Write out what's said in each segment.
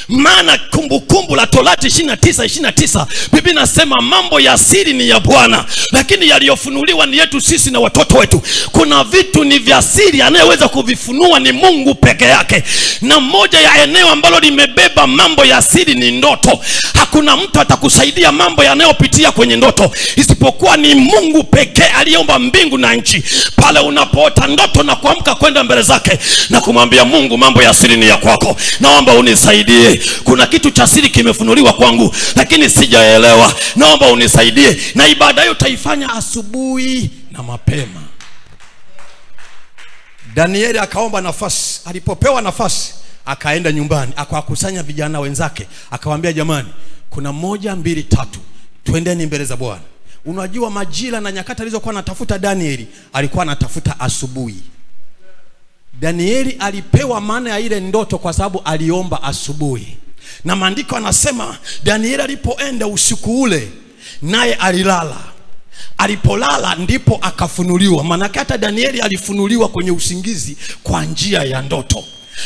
Maana Kumbukumbu la Torati 29:29 Biblia inasema mambo ya siri ni ya Bwana, lakini yaliyofunuliwa ni yetu sisi na watoto wetu. Kuna vitu ni vya siri, anayeweza kuvifunua ni Mungu peke yake. Na moja ya eneo ambalo limebeba mambo ya siri ni ndoto. Hakuna mtu atakusaidia mambo yanayopitia kwenye ndoto isipokuwa ni Mungu pekee aliyeumba mbingu na nchi. Pale unapoota ndoto na kuamka kwenda mbele zake na kumwambia Mungu, mambo ya siri ni ya kwako, naomba unisaidie. Kuna kitu cha siri kimefunuliwa kwangu lakini sijaelewa, naomba unisaidie. Na ibada hiyo utaifanya asubuhi na mapema. Danieli akaomba nafasi. Alipopewa nafasi akaenda nyumbani, akawakusanya vijana wenzake, akawaambia jamani, kuna 1 2 3, twendeni mbele za Bwana. Unajua majira na nyakati alizokuwa anatafuta Danieli, alikuwa anatafuta asubuhi. Danieli alipewa maana ya ile ndoto kwa sababu aliomba asubuhi. Na maandiko anasema Danieli alipoenda usiku ule, naye alilala. Alipolala ndipo akafunuliwa. Maana hata Danieli alifunuliwa kwenye usingizi kwa njia ya ndoto.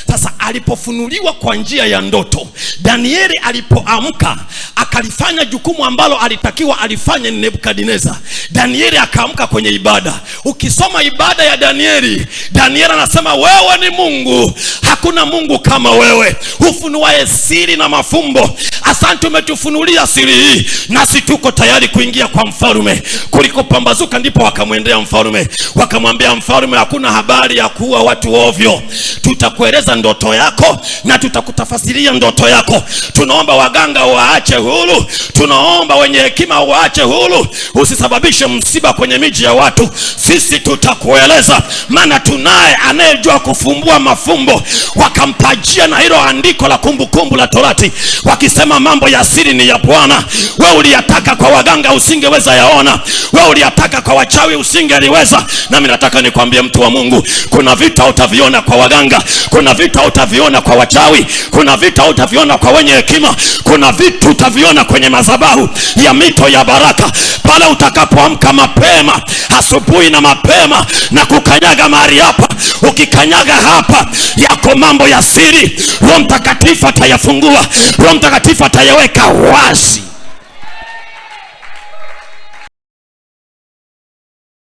Sasa alipofunuliwa kwa njia ya ndoto, Danieli alipoamka akalifanya jukumu ambalo alitakiwa alifanye Nebukadneza. Danieli akaamka kwenye ibada. Ukisoma ibada ya Danieli, Danieli anasema wewe ni Mungu, hakuna Mungu kama wewe, hufunuaye siri na mafumbo. Asante, umetufunulia siri hii, nasi tuko tayari kuingia kwa mfalme. Kuliko pambazuka ndipo wakamwendea mfalme, wakamwambia mfalme, hakuna habari ya kuua watu ovyo, tutakueleza ndoto yako na tutakutafasiria ndoto yako. Tunaomba waganga waache huru, tunaomba wenye hekima waache huru, usisababishe msiba kwenye miji ya watu. Sisi tutakueleza, maana tunaye anayejua kufumbua mafumbo. Wakamtajia na hilo andiko la Kumbukumbu la Torati, wakisema mambo ya siri ni ya Bwana. Wewe uliyataka kwa waganga usingeweza yaona, wewe uliyataka kwa wachawi usingeliweza. Nami nataka nikwambie mtu wa Mungu, kuna vita utaviona kwa waganga, kuna vita utaviona kwa wachawi, kuna vita utaviona kwa wenye hekima, kuna vitu utaviona kwenye madhabahu ya mito ya baraka. Pale utakapoamka mapema asubuhi na mapema na kukanyaga mahali hapa, ukikanyaga hapa, yako mambo ya siri Roho Mtakatifu atayafungua, Roho Mtakatifu atayaweka wazi.